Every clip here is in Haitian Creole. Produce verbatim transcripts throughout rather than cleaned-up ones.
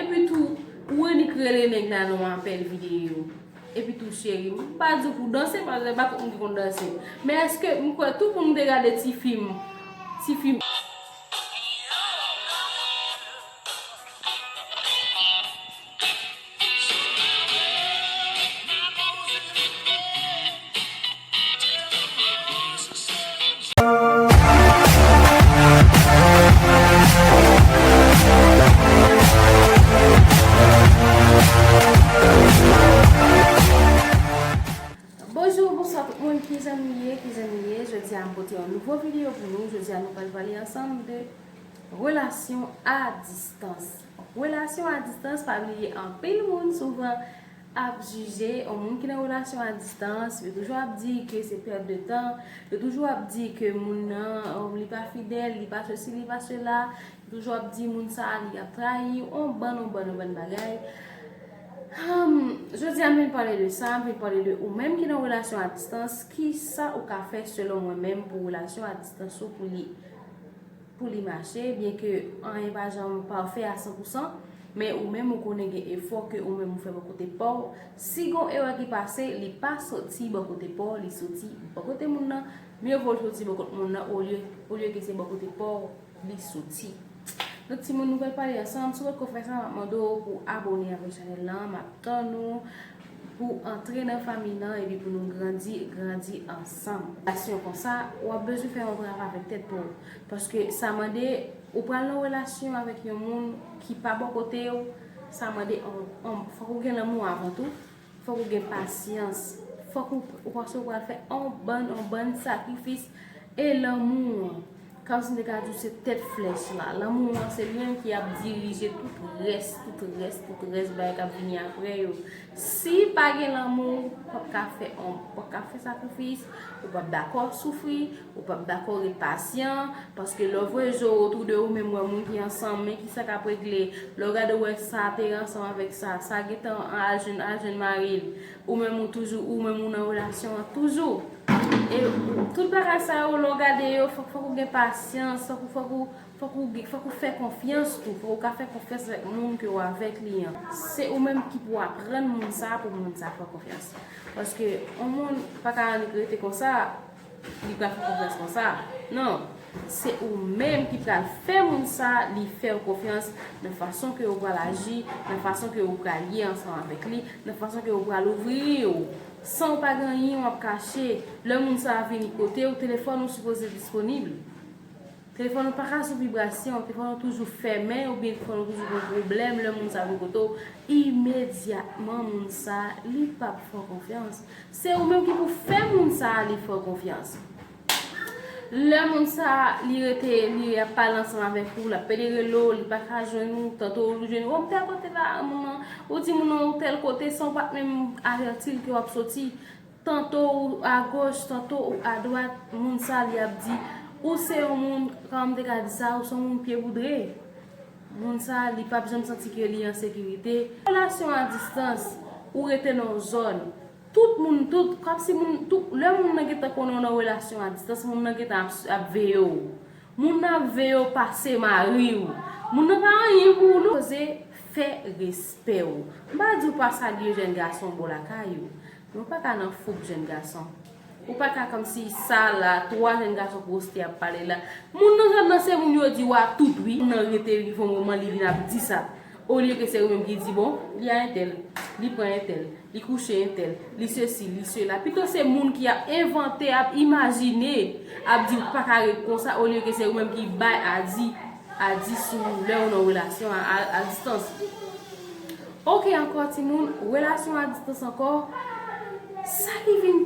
Epi tou, ou annik rele nèg la nan yon apèl videyo. Epi tou, cheri, m pa di w pou w danse, paske pa tout moun ki konn danse. Men èske m kwè tout moun te gade ti fim, ti fim. Bonjou, bonswa tout moun, kijan nou ye, kijan nou ye? Jodi a m pote yon nouvo videyo pou nou. Jodi a nou pral pale ansanm de relasyon a distans. Relasyon a distans, pa bliye anpil moun souvan ap jije yon moun ki nan relasyon a distans, yo toujou ap di ke se pèt de tan, yo toujou ap di ke moun nan, um, li pa fidèl, li pa sesi, li pa sela, yo toujou ap di moun sa a li ap trayi, yon bann, yon bann, yon bann bagay. Um, jodi a m vin pale de sa, m vin pale de ou menm ki nan relasyon a distans, ki sa ou ka fè selon mwen menm pou relasyon a distans ou pou li pou li mache, byen ke anyen pa janm pafè a san pou san, men ou menm ou konnen gen efò ke ou menm ou fè bò kote pa w. Si gon erè ki pase, li pa soti bò kote pa w, li soti bò kote moun nan. Mye vo l soti bò kote moun nan olye, olye ke se bò kote pa w li soti. Donk, timoun, nou pral pale ansanm. Si w potko fè sa, m ap mande w pou abòne avèk chanèl lan. M ap tann ou pou antre nan fanmi nan epi pou nou grandi, grandi ansanm. Relasyon konsa, w ap bezwen fè yon travay avèk tèt pa w. Paske sa mande ou pral nan relasyon avèk yon moun ki pa bò kote w, sa mande on, on, fòk ou gen lanmou avan tou, fòk ou gen pasyans, fòk ou, ou paske ou pral fè on bann, on bann sakrifis e lanmou an. Kòmsi m te ka di w se tèt flèch la. Lanmou an se li menm ki ap dirije tout rès, tout rès, tout rès bagay k ap vini apre yo. Si pa gen lanmou, w p ap ka fè, w p ap ka fè sakrifis, ou p ap dakò soufri, ou p ap dakò ret pasyan, paske lè w voye je w otou de ou menm, wè moun ki ansanm, men ki sa k ap regle. Lè w gade, w wè sa te ansanm avèk sa, sa gentan al jwenn, al jwenn mari l. Ou menm ou toujou, ou menm ou nan relasyon an toujou. E tout bagay sa yo, lè w gade yo, fòk, fòk ou gen pasyans, fòk ou, fòk ou, fòk ou, gen- fòk ou fè konfyans tou. Fòk ou ka fè konfyans avèk moun ke w avèk li an. Se ou menm ki pou aprann moun sa a pou moun sa a fè w konfyans. Paske yon moun pa ka annik rete konsa, li pral fè konfyans konsa. Non. Se ou menm ki pral fè moun sa a, li fè w konfyans nan fason ke ou pral aji, nan fason ke ou pral ye ansanm avèk li, nan fason ke ou pral ouvri w. San w pa gen anyen w ap kache, lè moun sa a vini kote w, telefòn ou sipoze disponib. Telefòn ou pa ka sou vibrasyon, telefòn ou toujou fèmen, oubyen telefòn ou toujou gen pwoblèm, lè moun sa a vin kote w, imedyatman moun sa a, li p ap fè w konfyans. Se ou menm ki pou fè moun sa a, li fè w konfyans. Lè moun sa a, li rete, li ap pale ansanm avèk ou, l ap pede rele w, li pa ka jwenn ou, tanto ou jwenn ou, o, m tèl kote la, moun nan, ou di moun nan ou tèl kote, san w pa t menm avèti l ke w ap soti. Tanto ou agoch, tanto ou adwat, moun sa a, li ap di, ou se yon moun, kòman m te ka di sa, ou se yon moun pye boudre. Moun sa a, li p ap janm santi ke li an sekirite. Relasyon a distans, ou rete nan yon zòn, tout moun, tout, kòmsi moun, tout, lè moun nan gentan konnen w nan relasyon a distans, moun nan gentan ap, ap veye w. Moun nan ap veye w pase mari w. Moun nan pa anyen pou ou, non. Poze fè respè w. M pa di w pa salye jèn gason bò lakay ou. Men w pa ka nan foub jèn gason. Ou pa ka kòmsi sa la, twa jèn gason poste ap pale la. Moun nan, nan se moun yo di w a tout, wi. Moun nan rete rive yon moman, li vin ap di sa. Olye ke se ou menm ki di, bon, li a entèl, li pran entèl, li kouche entèl, li sesi, li sela. Pito se moun ki ap envante, ap imajine, ap di w pa ka ret konsa, olye ke se ou menm ki bay a di, a di sou lè ou nan relasyon a, a, a distans. Oke, ankò, timoun, relasyon a distans ankò, sa ki vin,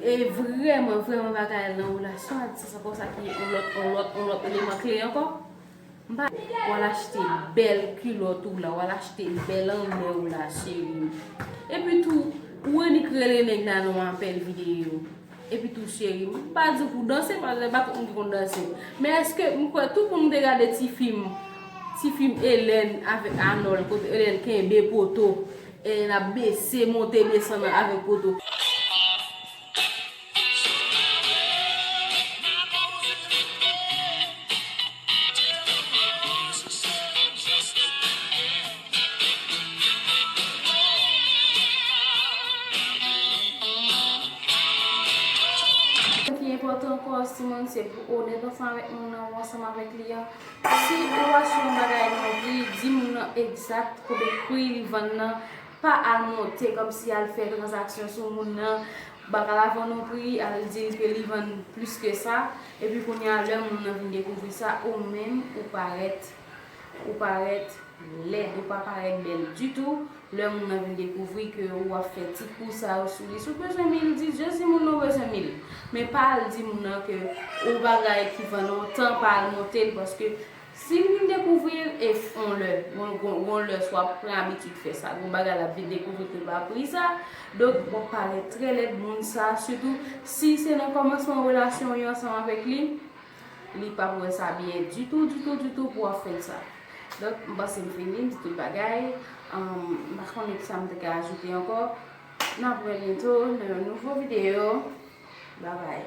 e, vrèman, vrèman bagay nan relasyon a distans ankò, sa ki yon lòt, yon lòt, yon lòt eleman kle ankò. M pa, w al achte bèl kilòt ou la, w al achte bèl annè ou la, cheri. Epi tou, ou annik rele nèg la nan yon apèl videyo. Epi tou, cheri, m pa di w pou w danse, paske pa tout moun ki konn danse. Men èske m kwè tout moun te gade ti fim, ti fim Hélène avèk Arnold, kote Hélène kenbe poto, Hélène ap bese, monte, desann avèk poto. Ankò, timoun, se pou w onèt ansanm avèk moun nan ou ansanm avèk li an. Si ou achte yon bagay nan yon pri, di moun nan egzat konbyen pri li vann nan. Pa al monte kòmsi al fè tranzaksyon sou moun nan. Bagay la vann yon pri, al di l ke li vann plis ke sa. Epi kounye a, lè moun nan vin dekouvri sa, ou menm, ou parèt, ou parèt lèd, ou pa parèt bèl ditou. Lè moun nan vin dekouvri ke ou ap fè ti kou sa yo sou li, si w bezwen mil, di, just di moun nan ou bezwen mil. Men pa al di moun nan ke ou bagay ki vann lontan, pa al monte l, paske si l vin dekouvri l, e yon lè, yon, yon, yon lè, si w ap pran abitid fè sa, yon bagay l ap vin dekouvri ke l pa pri sa. Donk, w ap parèt trè lèd moun sa, sitou si se nan kòmansman relasyon w yo ansanm avèk li, li p ap wè sa byen ditou, ditou, ditou pou w ap fè l sa. Donk, m panse m fini, m di tout bagay. Ahn, m pa konnen kisa m te ka ajoute ankò. N ap wè byento nan yon nouvo videyo. Babay.